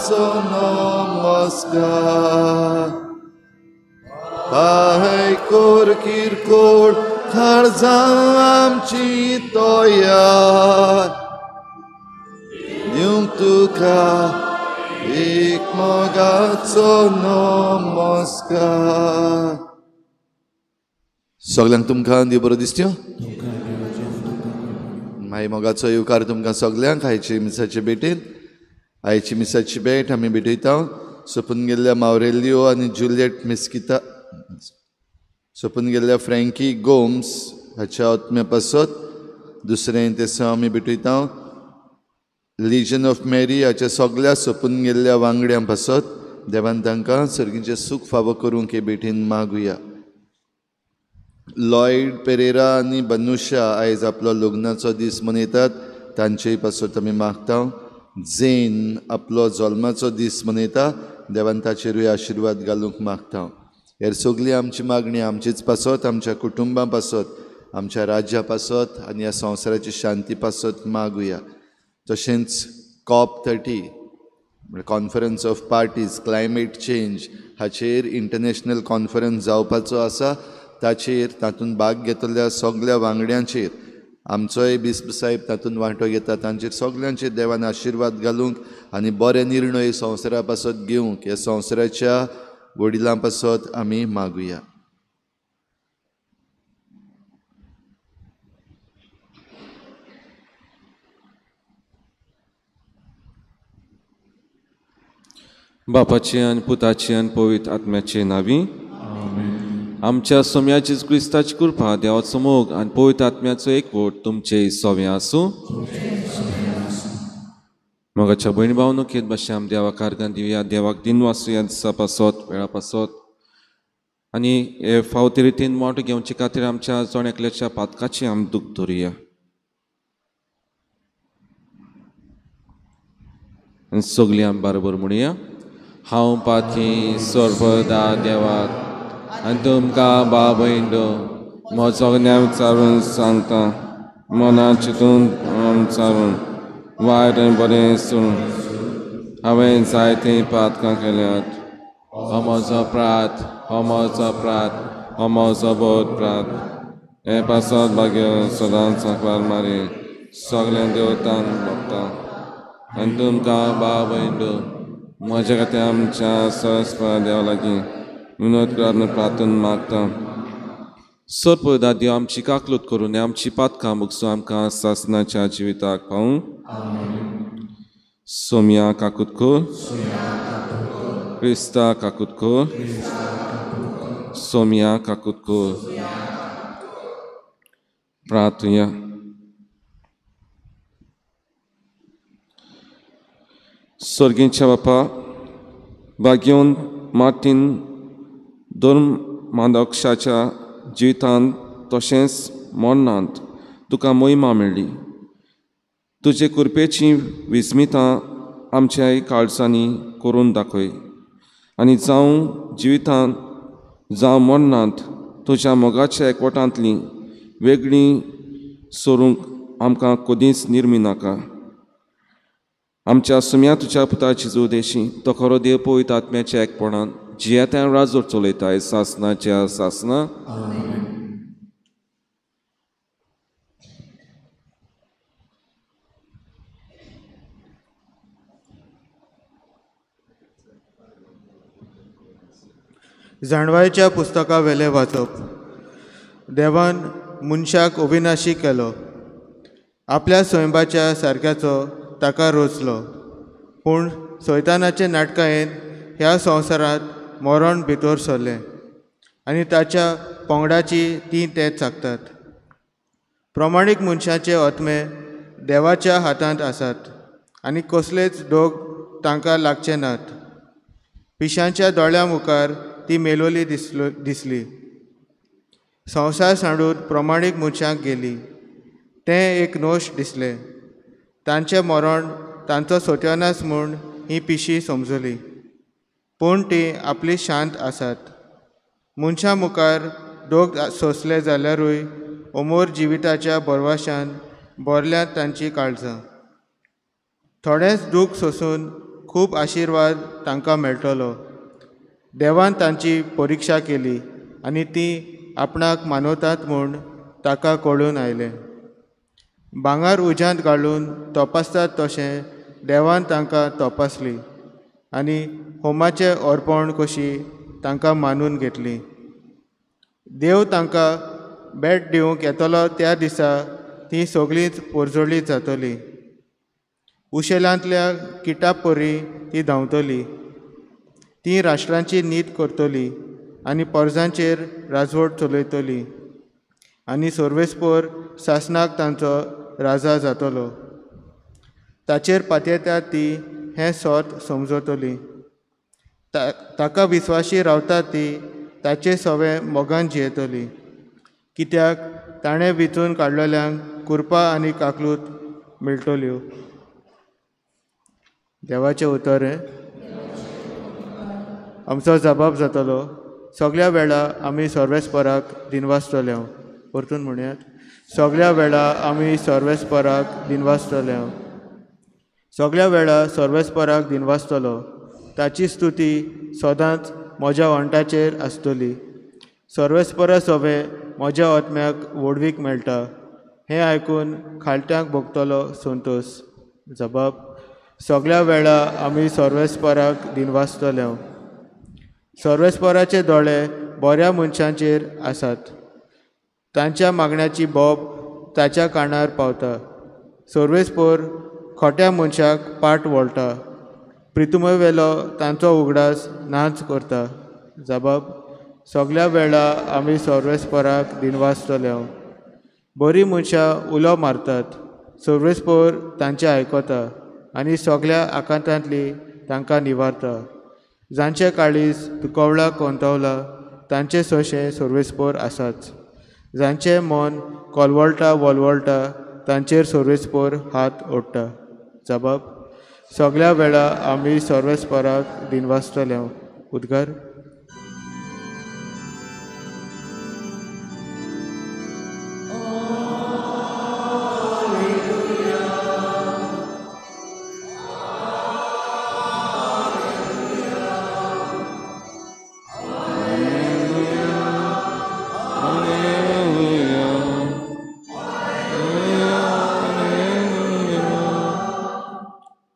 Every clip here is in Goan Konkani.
मोगाचो नमस्कार. पाय कोर किरकोळ काळजां आमची तयार दिवंक तुका एक मोगाचो नमस्कार. सगल्यांक तुमकां देव बरो दिसत्यो. मागीर मोगाचो येवकार तुमकां सगल्यांक आयचे मिसाचे भेटेन. आयची मिसाची भेट आमी भेटयता सोपून गेल्ल्या मावरेलियो आनी जुलियट मिस्किता, सोपून गेल्ल्या फ्रँकी गोम्स हाच्या आत्म्या पासत. दुसरें तेसांव आमी भेटयता लिजन ऑफ मेरी हाच्या सगल्या सोपून गेल्ल्या वांगड्यां पासत. देवान तांकां सर्गीचें सूख फावो करूंक हे भेटीन मागुया. लॉयड पेरेरा आनी बनुशा आयज आपलो लग्नाचो दीस मनयतात, तांचेय पासत आमी मागता. झेन आपलो जल्माचो दीस मनयता, देवान ताचेरूय आशिर्वाद घालूंक मागता. हेर सगळी आमची मागणी आमचीच पासत, आमच्या कुटुंबां पासत, आमच्या राज्या पासत आनी ह्या संवसाराची शांती पासत मागुया. तशेंच COP30 conference of parties climate change हाचेर इंटरनॅशनल कॉन्फरन्स जावपाचो आसा, ताचेर तातूंत भाग घेतल्या सगल्या वांगड्यांचेर आमचोय बिस्प साहेब तातूंत वांटो घेता, तांचेर सगल्यांचेर देवान आशिर्वाद घालूंक आनी बरे निर्णय संवसारा पासत घेवंक ह्या संवसाराच्या वडिलां पासत आमी मागुया. बापाचे आनी पुताचे आनी पवित्र आत्म्याचे नांवी आमच्या सोम्या जेजू क्रिस्ताची कृपा, देवाचो मोग आनी पवित्र आत्म्याचो एकवट तुमचे सोवे आसूं. मोगाच्या भयण भावनो खेत भाशे आम देवाक आर्गां दिवया. देवाक दिन वासूया दिसा पासत वेळा पासत आनी हे फावती रितीन वांटो घेवचे खातीर आमच्या जण एकल्याच्या पातकाची आम दूख धरुया. आनी सगळीं आम बरोबर म्हणुया. हांव पाती सर्वदा देवाक आनी तुमकां भाव भयणो म्हजो ज्ञान विचारून सांगता, मना चिंतून विचारून वायट आनी बरें सोडून हांवें जायतीं पातकां केल्यात. हो म्हजो प्रात, हो म्हजो प्रात, हो म्हजो बोध प्रात. हे पासत भाग्य सदांच सांकवार मारी सगळ्या देवतान भोगता आनी तुमकां भाव भयणो म्हज्या खातीर आमच्या सरस्पत देवा लागीं विनोद करात प्रार्थना मागता. सरपदा देव आमची काकलूत करून आमची पातकां मुगसूं आमकां सासनाच्या जिविताक पावूं. सोम्या काकूत कर, क्रिस्ता काकूत कर, सोम्या काकूत कर. प्रार्थुया. सर्गींच्या बापा, भाग्योन मार्टीन धर्माध्यक्षाच्या जिवितांत तशेंच मरणांत तुका मोहिमा मेळ्ळी. तुजे कृपेची विस्मितां आमच्याय काळजांनी करून दाखय आनी जावं जिवितांत जावं मरणांत तुज्या मोगाच्या एकवटांतली वेगळी सोरूंक आमकां कदींच निर्मी नाका. आमच्या सुम्या तुज्या पुताची जेजू तो खरो देव पवित्र आत्म्याच्या एकपणान जियेता राजवट चलयता सासनाच्या सासना. जाणवायच्या पुस्तका वेलें वाचप. देवान मनशाक अविनाशी केलो, आपल्या स्वयंबाच्या सारक्याचो ताका रोचलो, पूण सैतानाचे नाटकायेन ह्या संवसारांत मरण भितर सरलें आनी ताच्या पंगडाची तीं तेच सांगतात. प्रमाणीक मनशाचे आत्मे देवाच्या हातांत आसात आनी कसलेच दोग तांकां लागचे नात. पिशांच्या दोळ्यां मुखार ती मेलोली दिसली. संवसार सांडून प्रमाणीक मनशांक गेली. तें एक नोश दिसलें. तांचें मरण तांचो सत्यानाश म्हूण ही पिशी समजली, पूण ती आपली शांत आसात. मनशां मुखार दोग सोंसले जाल्यारूय अमोर जिविताच्या भरवशान भरल्यांत तांचीं काळजां. थोडेंच दूख सोंसून खूब आशिर्वाद तांकां मेळटलो. देवान तांची परिक्षा केली आनी ती आपणाक मानवतात म्हूण ताका कळून आयलें. भांगर उज्यांत घालून तपासतात तशें देवान तांकां तपासली आनी होमाचें अर्पण कशी तांकां मानून घेतली. देव तांकां भेट दिवंक येतलो त्या दिसा ती सगळींच पोरजोळी जातली. उशेलांतल्या किटा परी ती धांवतली. ती राष्ट्रांची नीत करतली आनी पोरजांचेर राजवट चलयतली आनी सर्वेस्पर सासणाक तांचो राजा जातलो. ताचेर पातयेतात ती हें सोत समजतली. ताका विस्वाशी रावता ती ताचे सवे मोगान जियेतली. कित्याक ताणें विंचून काडलेल्यांक कृपा आनी काकलूत मेळटल्यो. देवाचें उतर हें आमचो जबाब जातलो. सगळ्या वेळा आमी सर्वेस्पराक दिनवासतले. परतून म्हणयात, सगळ्या वेळा आमी सर्वेस्पराक दिनवासतले. सगळ्या वेळा सर्वेस्पराक दिनवासतलो. ताची स्तुती सदांच म्हज्या वंठाचेर आसतली. सर्वेस्परा सवें म्हज्या आत्म्याक व्हडवीक मेळटा. हें आयकून खालट्यांक भोगतलो संतोश. जबाब, सगळ्या वेळा आमी सर्वेस्पराक दिनवासतले. सर्वेस्पराचे दोळे बऱ्या मनशांचेर आसात. तांच्या मागण्याची बोब ताच्या कानार पावता. सर्वेस्पर खोट्या मनशाक पाट वळटा. प्रितुमेवेलो तांचो उगडास नाच करता. जबाब, सगळ्या वेळा आमी सर्वेस्पराक दिनवासतले. बरीं मनशां उलो मारतात, सर्वेस्पर तांचें आयकता आनी सगळ्या आकांतांतली तांकां निवारता. जांचे काळीज दुखवला कोंतवला तांचे सोशे सर्वेस्पर आसाच. जांचें मन कोलवळटा वलवळटा तांचेर सर्वेस्पर हात ओडटा. जबाब, सगळ्या वेळा आमी सर्वेस्पराक दिनवासतले. उद्गार.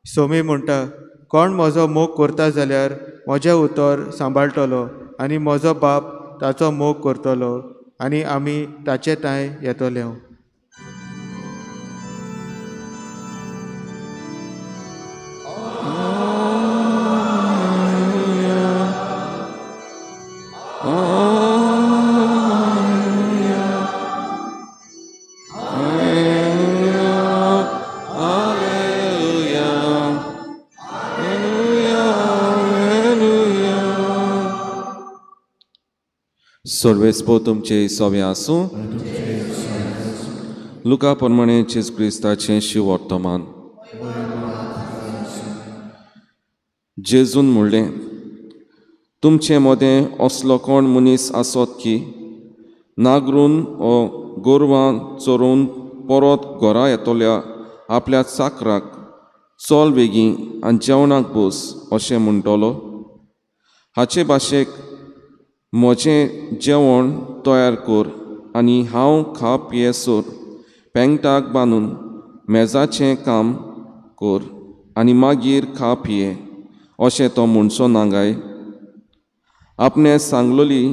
सोमी म्हणटा, कोण म्हजो मोग करता जाल्यार म्हजें उतर सांबाळटलो आनी म्हजो बाप ताचो मोग करतलो आनी आमी ताचे तांय येतले. सर्वेस्पर तुमचे सवे आसूं. लुका प्रमाणे जेजू क्रिस्ताचें शिवर्तमान. जेजून म्हणलें, तुमचे मदें असलो कोण मनीस आसत की नागरून ओ गोरवां चोरून परत घरा येतल्या आपल्या चाकराक चल बेगीन आनी जेवणाक बस अशें म्हणटलो? हाचे भाशेक म्हजें जेवण तयार कर आनी हांव खा पियेसर पेंगटाक बांदून मेजाचें काम कर आनी मागीर खा पिये अशें तो म्हणचो ना काय? आपणें सांगलोली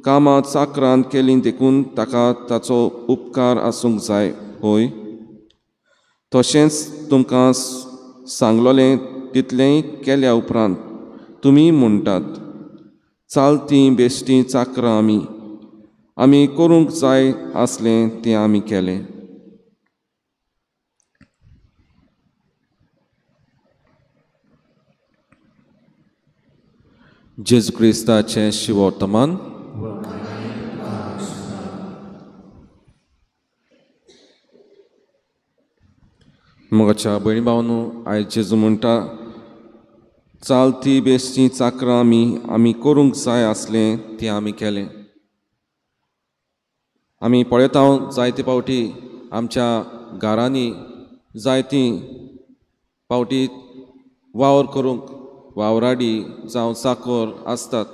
कामां चाकरान केलीं देखून ताका ताचो उपकार आसूंक जाय हय? तशेंच तुमकां सांगलोलें तितलेंय केल्या उपरांत तुमी म्हणटात, चालती बेश्टी चाकरां आमी आमी करूंक जाय आसलें तें आमी केलें. जेजू क्रिस्ताचें शिवर्तमान. म्हज्या भयणी भावनो, आयज जेजू म्हणटा, चालती बेश्टी चाकरां आमी आमी करूंक जाय आसलें तें आमी केलें. आमी पळयता जायते फावटी आमच्या घरांनी जायती फावटी वावर करूंक वावराडी जावं चाकोर आसतात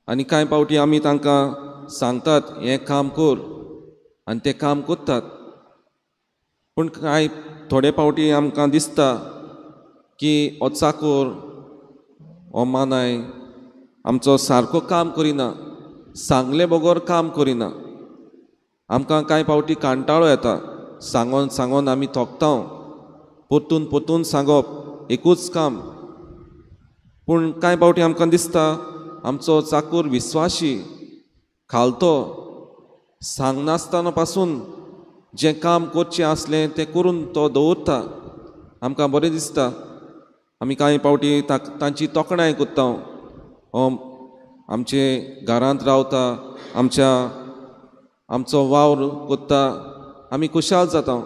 आनी कांय पावटी आमी तांकां सांगतात हें काम कर आनी तें काम करतात. पूण कांय थोडे पावटी आमकां दिसता की हो चाकोर हो मानाय आमचो सारको काम करिना, सांगले बगर काम करिना. आमकां कांय पावटी कांटाळो येता, सांगोन सांगोन आमी थोकता, परतून परतून सांगप एकूच काम. पूण कांय पावटी आमकां दिसता आमचो चाकूर विस्वाशी खालतो, सांगनासतना पासून जें काम करचें आसलें तें करून तो दवरता. आमकां बरें दिसता. आमी कांय पावटी तांची तोखणाय करता, हो आमचे घरांत रावता, आमच्या आमचो वावर करता, आमी खुशाल जाता.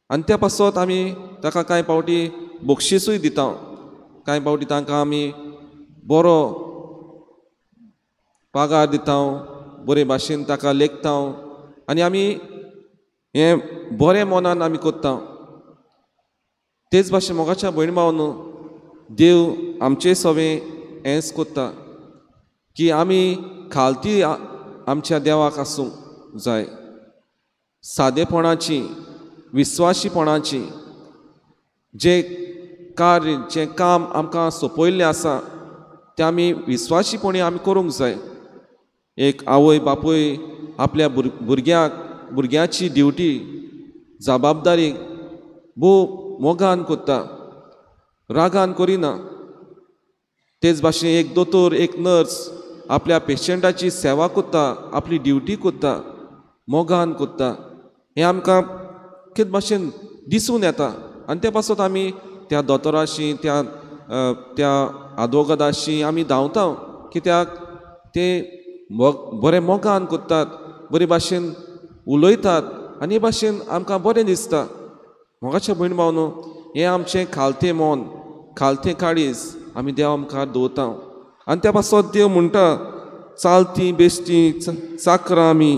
आनी त्या पासत आमी ताका कांय पावटी बक्षिसूय दिता, कांय पावटी तांकां आमी बरो पगार दिता, बरे भाशेन ताका लेखता आनी आमी हें बरें मनान आमी करता. तेच भाशेन मोगाच्या भयण भावांनो, देव आमचे सवें हेंच करता की आमी खालती आमच्या देवाक आसूंक जाय, सादेपणाची विस्वाशीपणाची जें कार्य जें काम आमकां सोंपयल्लें आसा तें आमी विस्वाशीपणी आमी करूंक जाय. एक आवय बापूय आपल्या भुरग्याक भुरग्याची ड्युटी जबाबदारी भोव मोगान करता, रागान करिना. तेच भाशेन एक दोतोर एक नर्स आपल्या पेशंटाची सेवा करता, आपली ड्युटी करता, मोगान करता. हें आमकां कितें भाशेन दिसून येता आनी ते पासत आमी त्या दोतोराशी त्या त्या आदवोगादाशी आमी धांवता, कित्याक ते बरें मोगान करतात, बरे भाशेन उलयतात आनी हे भाशेन आमकां बरें दिसता. मोगाच्या भयण भावनो, हें आमचें खालतें मन खालतें काळीज आमी देवा मुखार दवरता आनी त्या पासत देव म्हणटा चालती बेश्टी चाकरां आमी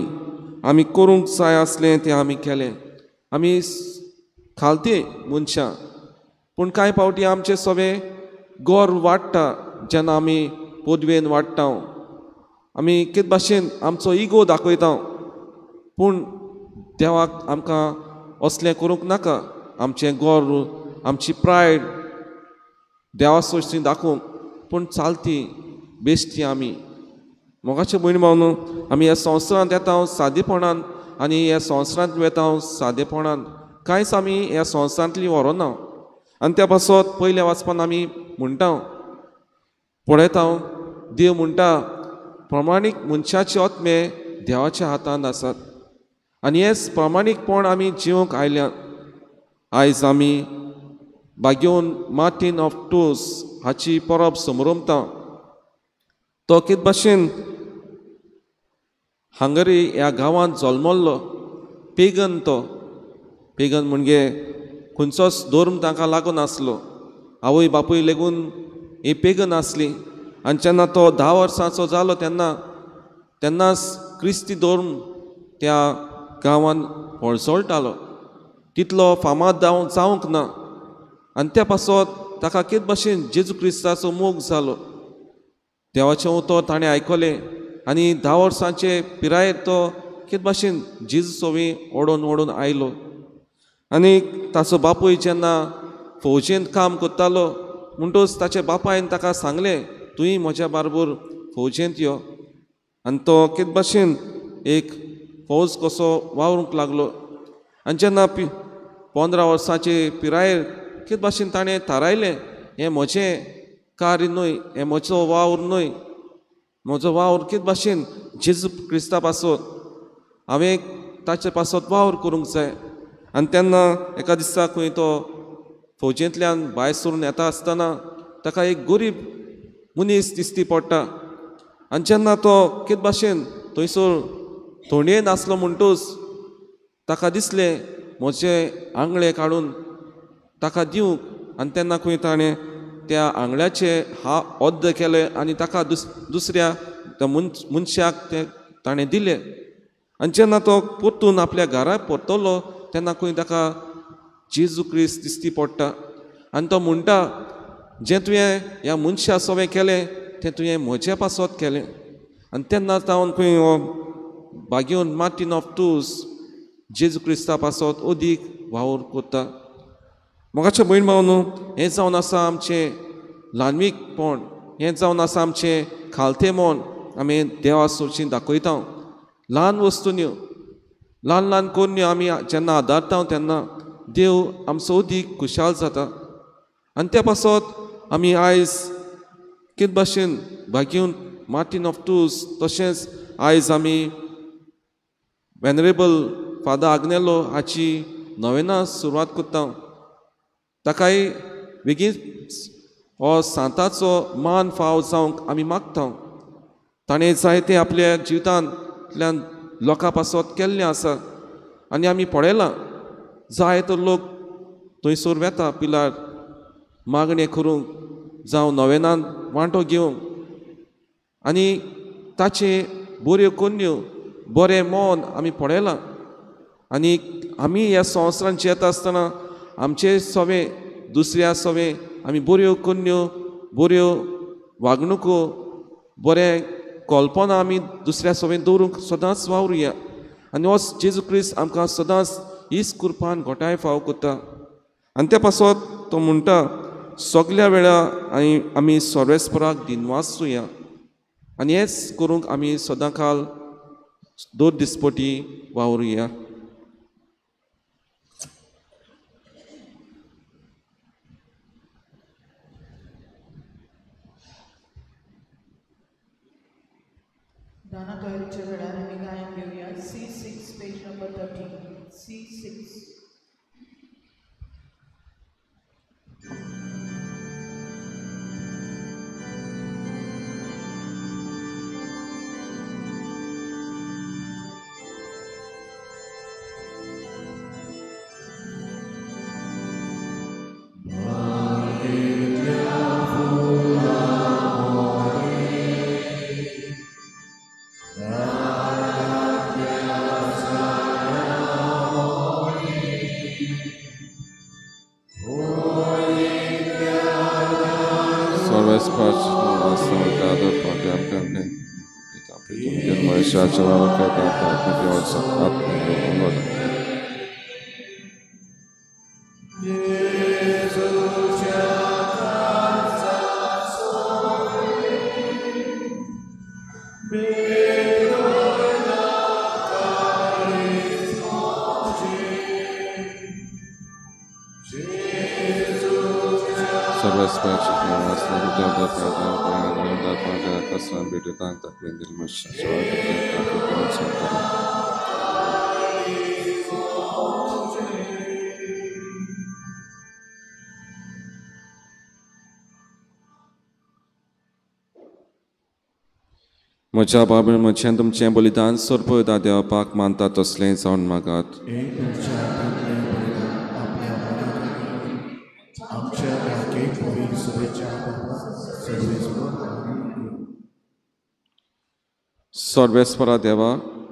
आमी करूंक जाय आसलें तें आमी केलें. आमी खालती मनशां, पूण कांय पावटी आमचें सगळें गर्व वाडटा जेन्ना आमी पदवेन वाडटा, आमी कितें भाशेन आमचो इगो दाखयता. पूण देवाक आमकां असलें करूंक नाका, आमचें गर्व आमची प्रायड देवा सोशी दाखोवंक, पूण चालती बेश्टी आमी. मोगाचे भयण भावनो, आमी ह्या संवसारांत येता सादेपणान आनी ह्या संवसारांत वेता सादेपणान, कांयच आमी ह्या संवसारांतली व्हरोना. आनी त्या पासत पयल्या वाचपान आमी म्हणटा पळयता, देव म्हणटा प्रमाणीक मनशाचे आत्मे देवाच्या हातांत आसात आनी हेच प्रमाणीकपण आमी जिवंक आयल्या. आयज आमी बागेवन मार्टीन ऑफ टोस हाची परब समरमता. तो कितें भाशेन हंगरी ह्या गांवांत जल्मल्लो पेगन. तो पेगन म्हणजे खंयचोच धर्म तांकां लागून आसलो, आवय बापूय लेगून ही पेगन आसली. आनी जेन्ना तो 10 वर्सांचो जालो तेन्ना तेन्नाच क्रिस्ती धर्म त्या गांवांत होळसोळटालो, तितलो फामाद जावंक ना. आनी त्या पासत ताका कितें भाशेन जेजू क्रिस्ताचो मोग जालो. देवाचें उतर ताणें आयकलें आनी 10 वर्सांचे पिरायेर तो कितें भाशेन जेजू सोवी ओडून ओडून आयलो. आनी ताचो बापूय जेन्ना फौजेंत काम करतालो म्हणटच ताच्या बापायन ताका सांगलें तुवें म्हज्या बारबर फौजेंत यो. आनी तो कितें भाशेन एक फौज कसो वावरूंक लागलो. आनी जेन्ना 15 वर्सांचे पिरायेर कितें भाशेन ताणें थारायलें हें म्हजें कार्य न्हय, हें म्हजो वावर न्हय, म्हजो वावर कितें भाशेन जेजू क्रिस्ता पासत हांवें ताचे पासत वावर करूंक जाय. आनी तेन्ना एका दिसा खंय तो फौजेंतल्यान भायर सरून येता आसतना ताका एक गरीब मनीस दिसती पडटा. आनी जेन्ना तो कितें भाशेन थंयसर थोंडयेन आसलो म्हणटूच ताका दिसलें म्हजें आंगळे काडून ताका दिवंक. आनी तेन्ना खंय ताणें त्या आंगळ्याचे हा अर्द केलें आनी ताका दुसऱ्या त्या मनशाक तें ताणें दिलें. आनी जेन्ना तो परतून आपल्या घरा परतलो तेन्ना खंय ताका जेजू क्रिस्त दिसती पडटा. आनी तो म्हणटा जें तुवें ह्या मनशा सवें केलें तें तुवें म्हजे पासत केलें. आनी तेन्ना तावन खंय हो बागेवन मार्टीन ऑफ टूर्स जेजू क्रिस्ता पासत अदीक वावर करता. मोगाचे भयण भाव न्हू, हें जावन आसा आमचें ल्हानवीकपण, हें जावन आसा आमचें खालतें मन आमी देवा सोची दाखयता. ल्हान वस्तूंनी ल्हान ल्हान कोन्यो आमी जेन्ना आदारता तेन्ना देव आमचो अदीक खुशाल जाता. आनी त्या पासत आमी आयज कितें भाशेन भाग्यून मार्टीन ऑफ टूर्स तशेंच आयज आमी वेनरेबल फादर आग्नेलो हाची नवेना सुरवात करता. ताकाय बेगीन हो सांताचो मान फाव जावंक आमी मागता. ताणें जायतें आपल्या जिवितांतल्यान लोकां पासत केल्लें आसा आनी आमी पळयलां जायतो लोक थंयसर वेता पिलार मागणें करूंक जावं नवेनान वांटो घेवंक आनी ताचें बऱ्यो कोन्यो बरें मन आमी पळयलां. आनी आमी ह्या संवसारांत जियेता आसतना आमचे सवें दुसऱ्या सवें आमी बऱ्यो कोन्यो बऱ्यो वागणुको बरें कल्पना आमी दुसऱ्या सवें दवरूंक सदांच वावरुया. आनी हो जेजू क्रिस्त आमकां सदांच हीच कुरपान घोटाय फाव करता. आनी त्या पासत तो म्हणटा सगल्या वेळा आनी आमी सर्वेस्पराक दिनवासुया आनी हेंच करूंक आमी सदां काल दर दिसपटी वावरुया. दाना तयारीच्या वेळार आमी गायन घेवया. C6 page number 13. C6. म्हज्या बाबा म्हजें तुमचें बलिदान सोरपदा देवपाक मानता तसलें जावन मागात. सर्वेस्परा देवा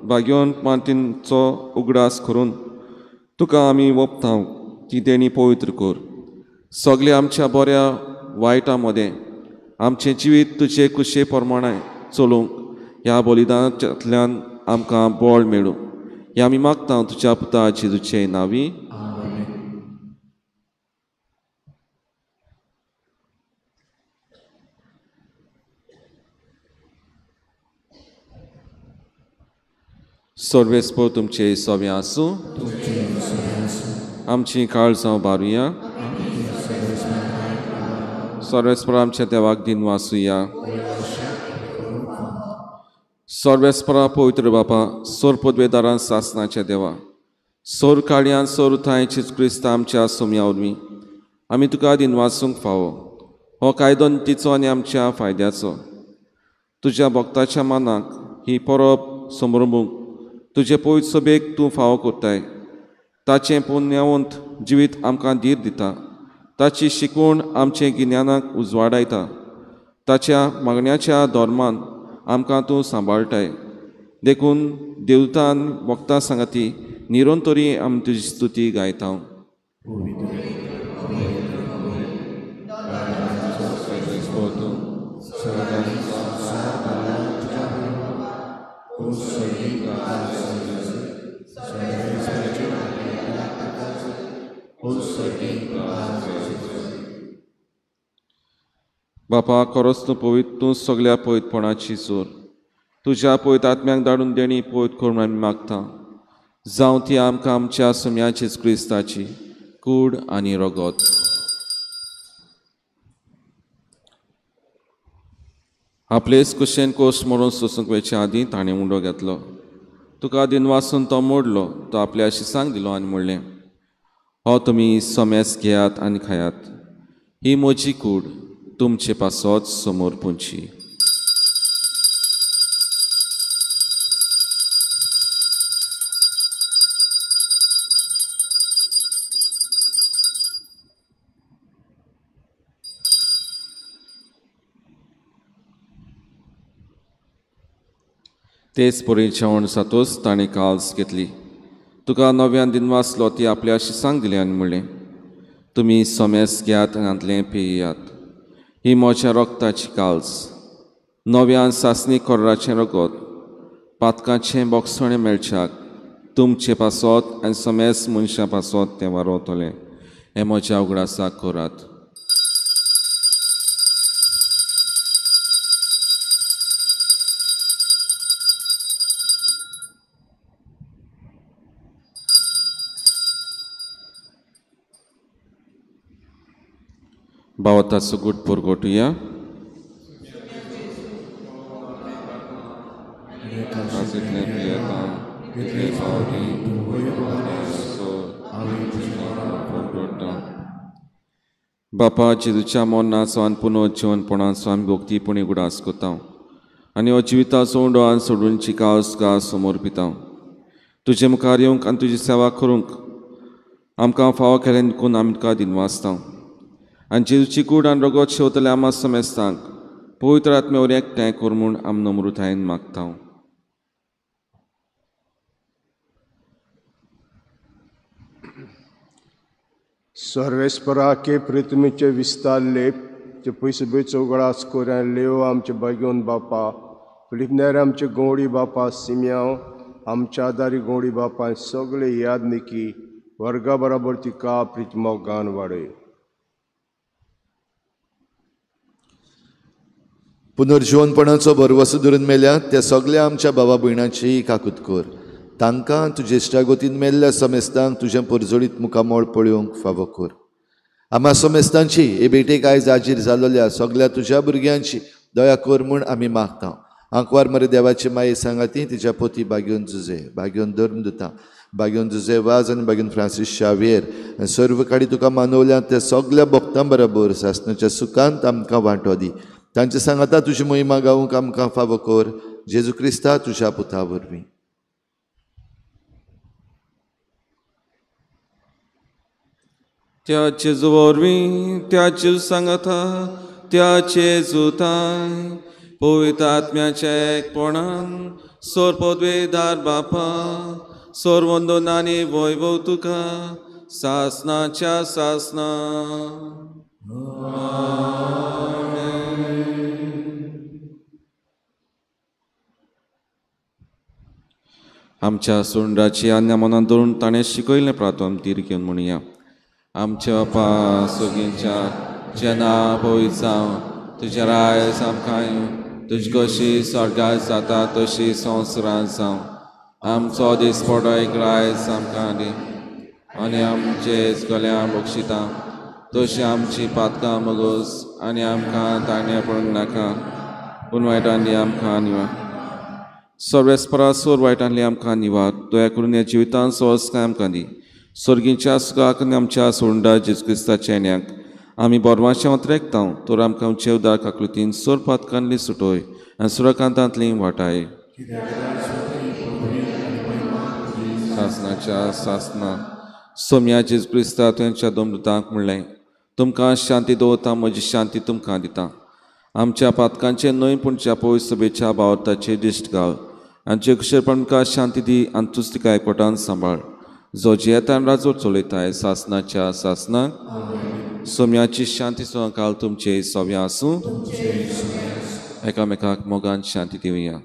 भाग्योन मातींचो उगडास करून तुका आमी वपता ती देणी पवित्र कर. सगळे आमच्या बऱ्या वायटा मदें आमचें जिवीत तुजे कुशे प्रमाणे चलोवंक ह्या बलिदानांतल्यान आमकां बळ मेळूं ह्या आमी मागता तुज्या पुता जेजूचे नांवी. सर्वेस्पर तुमचे सवे आसूं. आमची काळजां बारुया. सर्वेस्पर आमच्या देवाक दिनवासुया. सर्वेस्परा पवित्र बापा सोर पदवेदारान सासनाच्या देवा सोर काळयान सोर थांय जेजू क्रिस्त आमच्या सोम्या वरवीं आमी तुका दिनवासूंक फावो. हो कायदो तिचो आनी आमच्या फायद्याचो. तुज्या भक्ताच्या मनाक ही परब समरंभूंक तुजे पवित्र सभेक तूं फावो करताय. ताचें पुण्यवंत जिवीत आमकां धीर दिता. ताची शिकवण आमचें गिन्यानाक उजवाडायता. ताच्या मागण्याच्या धर्मान आमकां तूं सांबाळटाय. देखून देवतान भक्तां सांगाती निरंतरी आमी तुजी स्तुती गायता. बापा खरोच तूं पवित्र, तूं सगल्या पवित्रपणाची जोर. तुज्या पवित्र आत्म्याक धाडून देणी पवित्र कर म्हूण आमी मागता. जावं ती आमकां आमच्या सोम्या जेजू क्रिस्ताची कूड आनी रगत. आपलेच कुशेन कोश मोडून सोसूंक वयचे आदीं ताणें उंडो घेतलो. तुका दिनवासून तो मोडलो, तो आपल्या शिसांक दिलो आनी म्हणलें, हो तुमी सोमेस घेयात आनी खायात, ही म्हजी कूड तुमचे पासत समोर पुंची. तेच परी जेवण जातूच ताणें काल्स घेतली. तुका नव्यान दिनवासलो, ती आपल्या शिसांक दिली आनी म्हणलें, तुमी सोमेस घेयात आनी हांतलें पियात, ही म्हज्या रगताची काल्स, नव्यान सासणी कोर्राचें रगत, पातकाचें बोगसणें मेळच्याक तुमचे पासत आनी समेस मनशां पासत तें वारोवतलें. हें म्हज्या उगडासाक करात. भावार्थाचो गूट पुरगोटुया. बापा जेजूच्या मरणाचो आनी पुनर्जिवनपणाचो आमी भक्तीपणी उगडास करता आनी हो जिविताचो उंडो आनी सोडून चिकास गा समोर पिता. तुजे मुखार येवंक आनी तुजी सेवा करूंक आमकां फावो केलें देखून आमी तुका दिनवासता. आनी जेजूची कूड आनी रगत शेवतले आमा समेस्तांक पवित्र आत्म्या वरवीं एकठांय कर म्हूण आमी नम्रतायेन मागता. सर्वेस्पराके पृथ्वीचे विस्तारले ते पयसो बेचो उगडास कोऱ्यान लेव आमचे बागेवन बापा, फिलिपनेर आमचे गोवडी बापा सिम्यांव, आमच्या आदारी गोवडी बापा सगळे याद निकी वर्गा बराबर तिका प्रितमो गान वाडय. पुनर्जिवनपणाचो भरवसो धरून मेल्या त्या सगल्या आमच्या भावा भयणाची काकूत कर. तांकां तुजे इश्टागतीन मेल्ल्या समेस्तांक तुजें परजळीत मुखामळ पळोवंक फावो कर. आमा समेस्तांची हे भेटेक आयज हाजीर जालोल्या सगल्या तुज्या भुरग्यांची दया कर म्हूण आमी मागता. आंकवार मरे देवाची माये सांगाती तिच्या पोती बागेवन जुजे, बागेवन धर्मदुता, बागेवन जुजे वाज आनी बागेवन फ्रांसीस शावियर आनी सर्व काडी तुका मानवल्या त्या सगल्या भक्तां बरोबर सासणाच्या सुखांत आमकां वांटो दी. तांचे सांगाता तुजी महिमा गावंक आमकां फावो कर, जेजू क्रिस्ता तुज्या पुता वरवीं. त्या जेजू वरवीं, त्या जेजू सांगाता, त्या जेजूताय पवित्र आत्म्याच्या एकपणान सोर पदवेदार बापा सोर वंदन आनी वैभव तुका सासनाच्या सासना. आमच्या सोंडाची आज्ञा मनान धरून ताणें शिकयलें प्रार्थना तीर घेवन म्हणया. आमच्या बापा सगळ्यांच्या तुजें नांव पवित्र जावं, तुजें राज आमकां येवं, तुजी कशी स्वर्गात जाता तशी संवसारांत जावं. आमचो दिसपडो एक रायस आमकां दी आनी आमचे गल्या बक्षिता तशी आमची पातकां मगोस आनी आमकां ताणें पडूंक नाका पूण वायटांनी आमकां निवार. सर्वेस्परा सोर वायटांतली आमकां निवार. दया करून ह्या जिवितांत सहजकाय आमकां दी. सर्गीच्या सुखाक आनी आमच्या सोंडा जेजू क्रिस्ताच्या येण्याक आमी बोरवाचें ओतरेकता तर आमकां उंचे उदार काकृतीन सोर पातकांतली सुटोय आनी सुरकांतांतली वाटाय. सासनाच्या सासना सोम्या जेजू क्रिस्ता तुमच्या दोमृतांक म्हणलें, तुमकां शांती दवरता, म्हजी शांती तुमकां दिता. आमच्या पातकांचे न्हय पूण ज्या पवित्र सभेच्या भावार्थाचे दिश्ट घाल आनी जे कुशेरपण तुमकां शांती दी आनी तूच तिका एकवटान सांबाळ, जो जियेता राजवट चलयताय सासनाच्या सासनाक. सोम्याची शांती सदांकाल तुमचे सव्या आसूं. एकामेकाक मोगान शांती दिवया.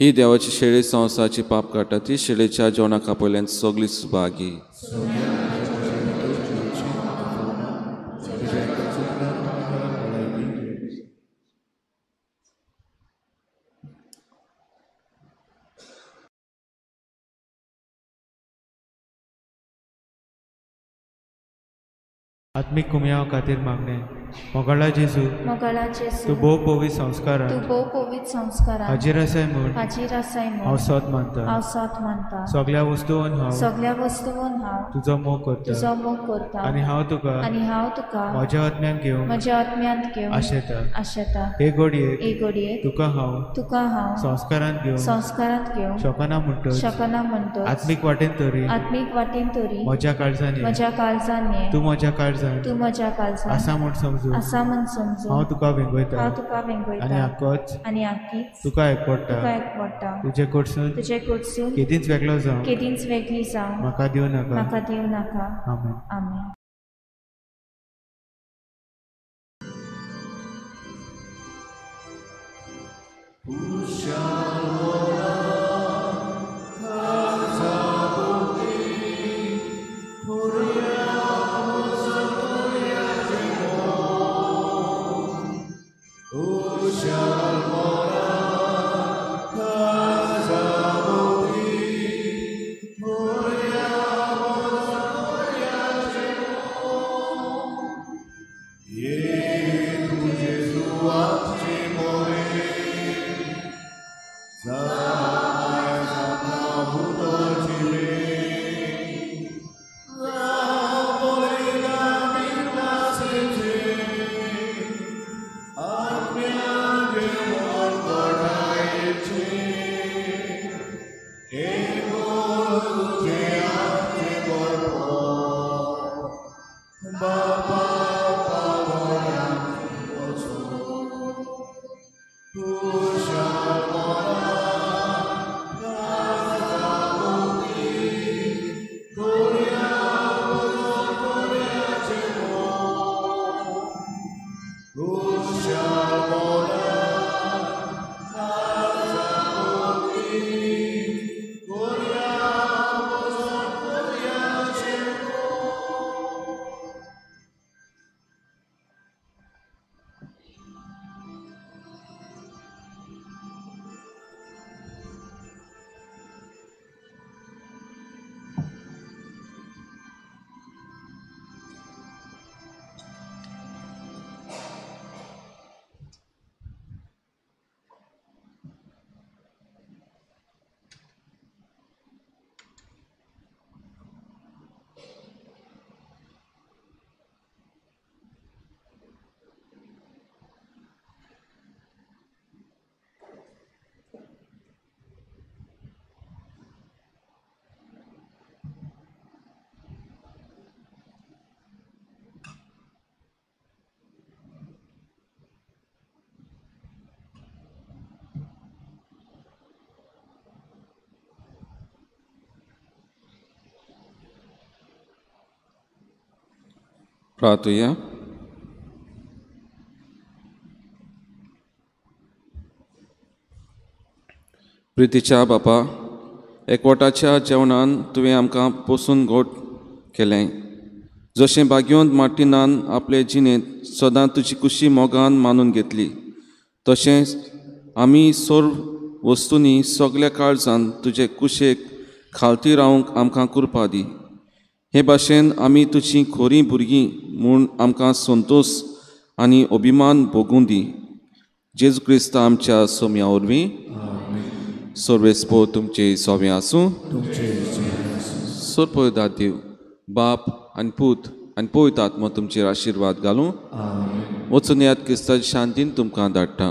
ही देवाची शेळी संवसाराची पाप काडटा ती शेळेच्या जेवणाक आपयल्यान सगळी सुभागी. आत्मीक कुमयाव खातीर मागणें. मोगाळा जेजू, तूं भोव पवित्र संस्कारांत हाजीर आसाय म्हूण हांव सोद मानता. सगळ्या वस्तून हांव तुजो मोग करता आनी हांव तुका म्हज्या आत्म्यांत घेवंक आशेता. हे घडयेक तुका हांव संस्कारांत घेवंक शकना म्हणटच आत्मीक वाटेन तरी म्हज्या काळजान ये, तूं म्हज्या काळजान आसा म्हूण समजू हांव तुका वेंगयता आनी आकीच तुका एकवटा. तुजे कडसून केदींच वेगळो जावं म्हाका दिवं नाका. आमेन. आमेन. प्रार्थुया. प्रितीच्या बापा, एकवटाच्या जेवणान तुवें आमकां पोसून घोट केलें. जशें भाग्यवंत मार्टिनान आपले जिणेंत सदां तुजी कुशी मोगान मानून घेतली, तशेंच आमी सर्व वस्तूंनी सगल्या काळजान तुजे कुशेक खालती रावंक आमकां कृपा दी. हे भाशेन आमी तुजी खोरीं भुरगीं म्हूण आमकां संतोश आनी अभिमान भोगूं दी. जेजू क्रिस्त आमच्या सोम्या वरवीं. सर्वेस्पो तुमचे सोवे आसूं. सर्व देव बाप आनी पूत आनी पवित्र आत्मो तुमचेर आशिर्वाद घालूं. वचून याद क्रिस्ताच्या शांतीन तुमकां धाडटा.